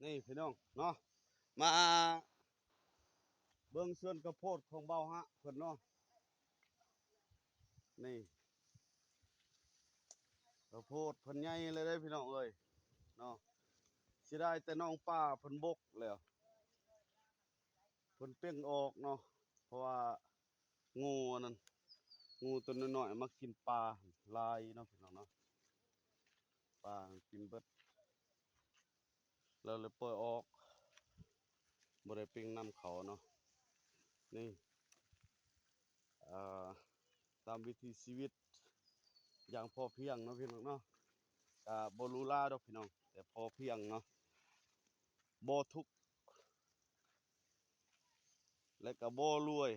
ນີ້ພີ່ນ້ອງເນາະ ມາເບິ່ງສວນເຂົ້າໂພດຂອງບ່າວຮະເພິ່ນເນາະ. ນີ້ ເຂົ້າໂພດເພິ່ນໃຫຍ່ເລີຍເດ້ພີ່ນ້ອງເອີຍເນາະ. ເສຍດາຍແຕ່ໜອງປາເພິ່ນບົກແລ້ວ ເພິ່ນເປັ່ງອອກເນາະ ເພາະວ່າ ງູອັນນັ້ນ ງູຕົວນ້ອຍໆມາກິນປາຫຼາຍເນາະພີ່ນ້ອງເນາະ ປາກິນເບິດ ແລ້ວເລີຍປ່ອຍອອກ ບໍ່ໄດ້ເປັ່ງນຳເຂົາເນາະ. ນີ້ ເອີ ຕາມວິຖີຊີວິດຢ່າງພໍພຽງເນາະພີ່ນ້ອງເນາະ ກະບໍ່ຫຼູຫຼາດອກພີ່ນ້ອງ ແຕ່ພໍພຽງເນາະ ບໍ່ທຸກ ແລະກະບໍ່ລວຍ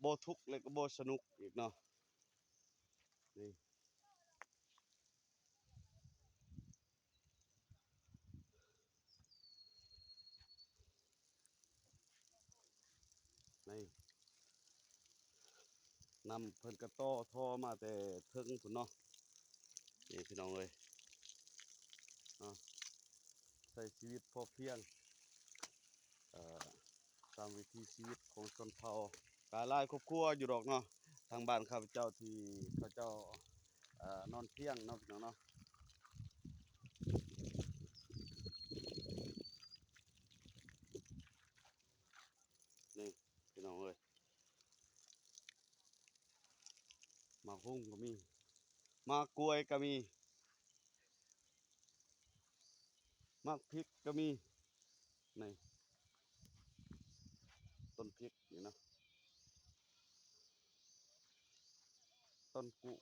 ບໍ່ທຸກ ແລະກະບໍ່ສະໜຸກອີກເນາະ. ນີ້ ນີ້ ນ້ຳເພິ່ນກະຕໍ່ທໍ່ມາແຕ່ເທິງພຸ້ນເນາະ. ນີ້ພີ່ນ້ອງເອີຍເນາະ ໃຊ້ຊີວິດພໍພຽງ ເອີ ຕາມວິຖີຊີວິດຂອງຊົນເຜົ່າ ກະຫຼາຍຄອບຄົວຢູ່ດອກເນາະ ທາງບ້ານຂ້າພະເຈົ້າທີ່ເຂົາເຈົ້າ ເອີ ນອນພຽງເນາະພີ່ນ້ອງເນາະ. ນີ້ພີ່ນ້ອງເອີຍ ໝາກຫຸ່ງກໍມີ ໝາກກ້ວຍກໍມີ ໝາກພິກກໍມີ. ນີ້ ຕົ້ນພິກນີ້ເນາະ ຕົ້ນກຸ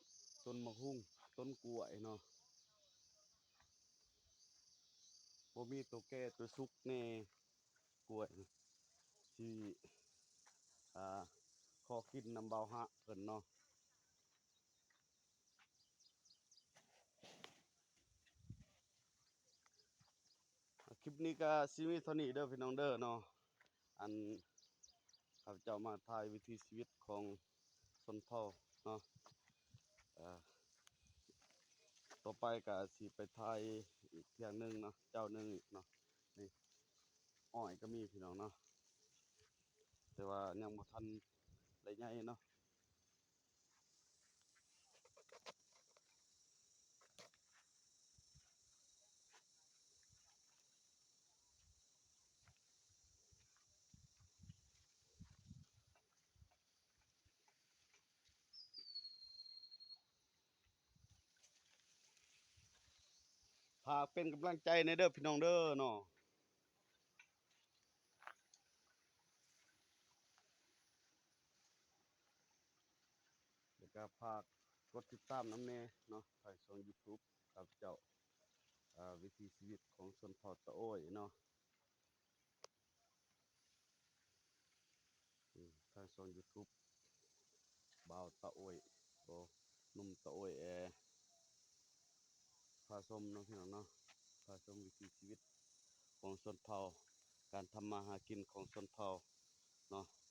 ຕົ້ນໝາກຫຸ່ງ ຕົ້ນກ້ວຍເນາະ ບໍ່ມີໂຕແກ່ໂຕສຸກແດ່. ກ້ວຍ ຊິ ອ່າ ຂໍກິນນຳບ່າວຮະເພິ່ນເນາະ. ຄລິບນີ້ກະຊິມີເທົ່ານີ້ເດີພີ່ນ້ອງເດີເນາະ ອັນ ຂ້າພະເຈົ້າມາຖ່າຍວິຖີຊີວິດຂອງຊົນເຜົ່າເນາະ ເອີ ຕໍ່ໄປກະຊິໄປຖ່າຍອີກເທື່ອໜຶ່ງເນາະ ເຈົ້າໜຶ່ງອີກເນາະ. ນີ້ ອ້ອຍກໍມີພີ່ນ້ອງເນາະ ແຕ່ວ່າຍັງບໍ່ທັນໄດ້ໃຫຍ່ເນາະ. ຝາກເປັນກຳລັງໃຈແດ່ເດີພີ່ນ້ອງເດີເນາະ. ແລ້ວກໍຝາກກົດຕິດຕາມນຳແດ່ເນາະ ທາງຊ່ອງຢູທູບຂ້າພະເຈົ້າ ເອີ ວິຖີຊີວິດຂອງຊົນເຜົ່າຕະໂອ້ຍເນາະ. ທາງຊ່ອງຢູທູບ ບ່າວຕະໂອ້ຍ ໂອ ໜຸ່ມຕະໂອ້ຍແອ ພາຊົມເນາະພີ່ນ້ອງເນາະ ພາຊົມວິຖີຊີວິດຂອງຊົນເຜົ່າ ການທຳມາຫາກິນຂອງຊົນເຜົ່າເນາະ.